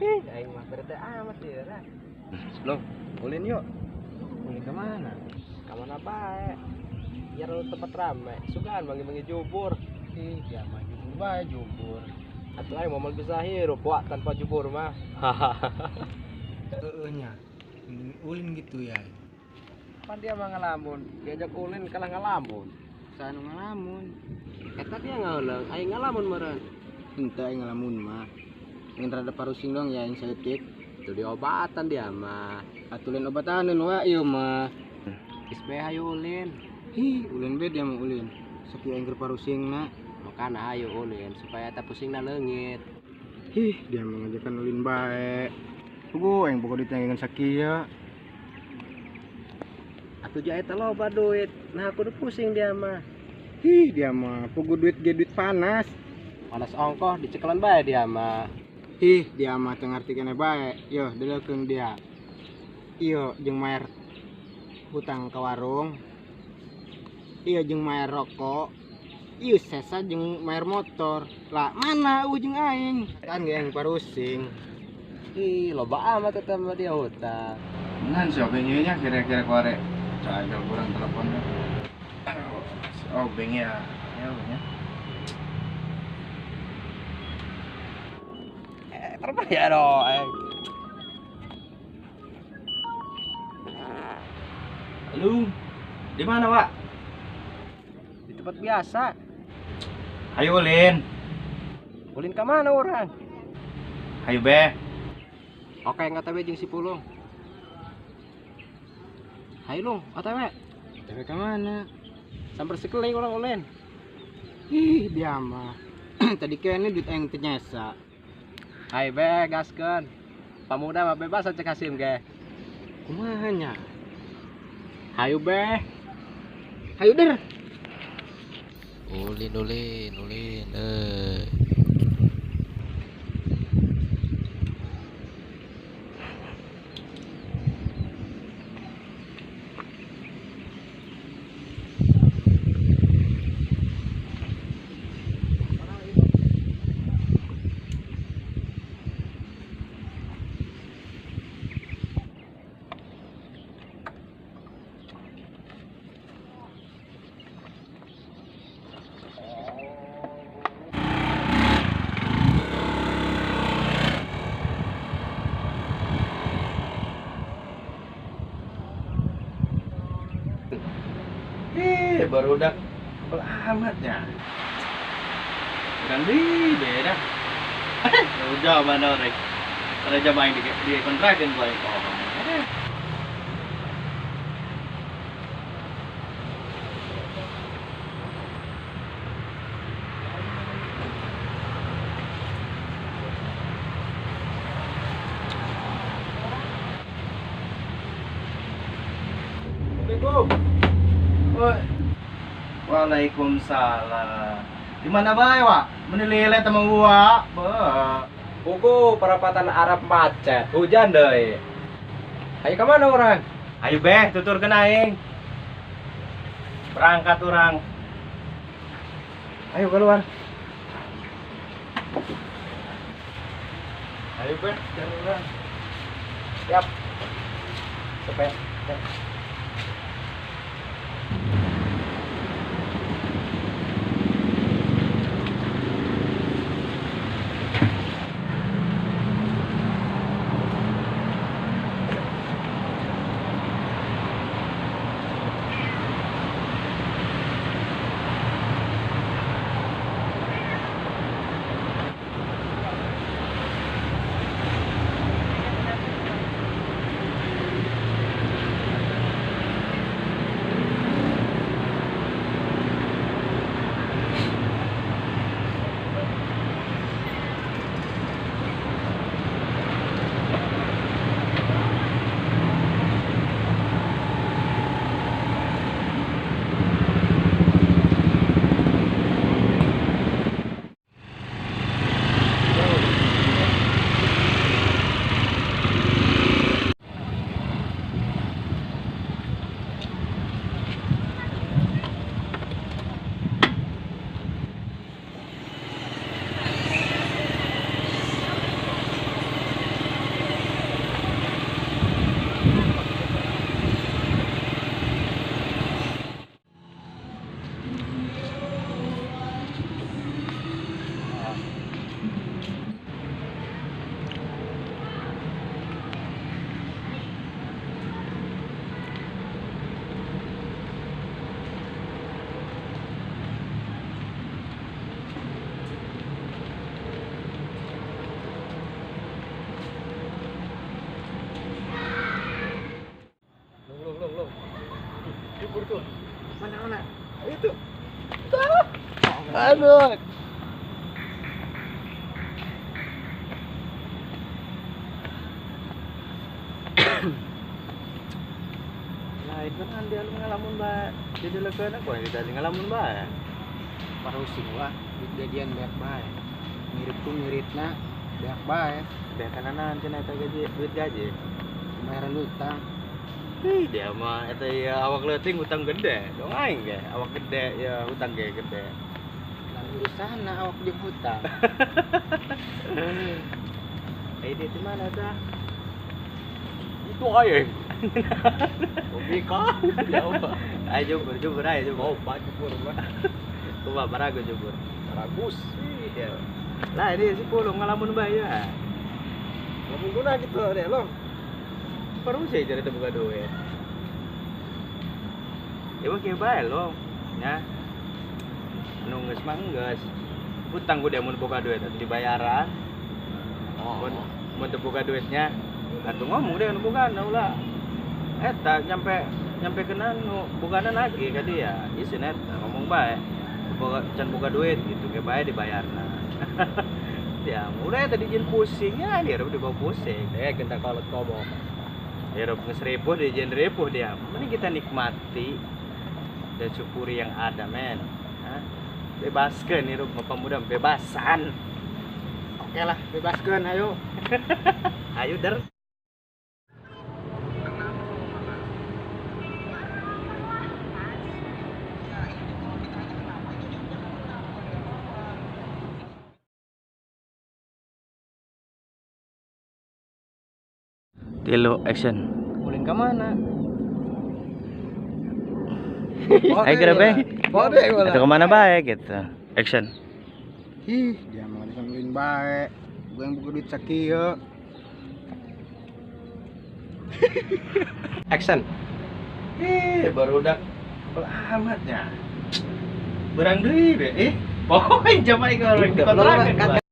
Ih, aing mah berte amat ieu lah. Loh, ulin yuk. Ulin ke mana? Ka mana bae? Biar lu tempat rame. Sukaan manggil-manggil jubur. Ih, dia mah jubur bae jubur. Atuh aing moal bisa hirup wak tanpa jubur mah. Heeh nya. Ulin gitu ya. Pan dia mah ngelamun, diajak ulin kalah ngelamun. Saha nu ngelamun? Eta dia ngeuleung, aing ngelamun meureun. Henteu aing ngelamun mah. Ingin rada parusing dong ya aing saeutik. Itu diobatan dia mah. Atuh lain obataneun wa ieu mah. Geus bae hayu ulin. Hi, ulin bae dia mah ulin. Sakieu aing keur parusingna. Makana hayu ulin supaya eta pusingna leungit. Hih, dia mah ngajakan ulin bae. Puguh aing boga duit yang sakieu. Atuh ja eta loba duit. Nah aku udah pusing dia mah. Hih, dia mah puguh duit ge duit panas. Panas ongkoh dicekelan bae dia mah. Ih, dia mah teu ngarti keneh bae. Yo, deleukeun dia. Ieu jeung maer hutang ka warung. Ieu jeung maer rokok. Ieu sesa jeung maer motor. Lah, mana eueuh jeung aing? Kan ge aing parusing. Ih, loba amat eta mah dia hutang. Nan si Obeng ieu nya kira-kira kuare. Cagel kurang teleponnya. Si Obeng ya. Ya nya. Terbayar dong. Halo. Di mana, Pak? Di tempat biasa. Ayo ulin. Ulin ke mana orang? Ayo be. Oke, nggak tahu jeung si Pulung. Hayu Lung, OTW. OTW ke mana? Sampai sekeling orang ulin. Ih, dia mah. Tadi kayaknya duit aing teu nyesa. Hai be, gaskeun. Pamuda mah bebas cek Hasim ge. Kumaha nya? Hayu be. Hayu der. Ulin ulin ulin. Ih, baru udah kebel amatnya. Bukan di beda. Udah mana rek. Ada jam aing di kontrakin gua aing. Assalamualaikum. Waalaikumsalam. Di mana bae, Wak? Menilai sama gua. Be. Pugu perapatan Arab macet, hujan deh. Ayo ke mana orang? Ayo beh, tuturkeun aing. Berangkat orang. Ayo keluar. Ayo beh, jalan orang. Siap. Cepet. Aduh. Lain kan dia lu ngalamun bae. Jadi lekeun aku yang tadi ngalamun bae. Parusing wah, duit gajian beak bae. Mirip ku miritna beak bae. Beak kanan cenah eta gaji, duit gaji. Bayaran utang. Ih, dia mah eta ya awak leuting hutang gede. Dong aing ge, awak gede ya hutang ge gede. Lan urusanna awak jeung hutang. Eh, dia di mana dah? Itu aing. Komika. Ayo jubur, jubur ayo jubur. Oh, pak jubur mah. Coba barago jubur. Baragus. Iya. Lah ini si pulung ngalamun bae ya. Ngalamun guna gitu deh lo. Baru sih jadi terbuka duit. Ya mah kieu bae lo. Ya. Anu geus mah geus. Hutang ku dia mun boga duit atuh dibayaran. Oh. Mun teu boga duitnya atuh ngomong deh anu bogana ulah. Eta nyampe kena nu bogana lagi ka dia. Isin eta ngomong bae. Boga can boga duit gitu ke bae dibayarna. Ya, udah tadi jin pusing ya, dia udah dibawa pusing. Genta kolot ngomong. Hirup geus ripuh, dia jin ripuh dia. Mending kita nikmati dan syukuri yang ada, men. Hah? Bebaskeun hirup mah pemuda bebasan. Oke lah, bebaskeun ayo. Ayo der. Tilu action. Ulin ke mana? Ayo gerebe. Atau kemana bae gitu. Action. Ih, dia mau disambilin bae. Gue yang buka duit sakieu. Action. Ih, baru udah amatnya. Berang deui be. Ih, pokoknya jam aing kalau dikontrakan.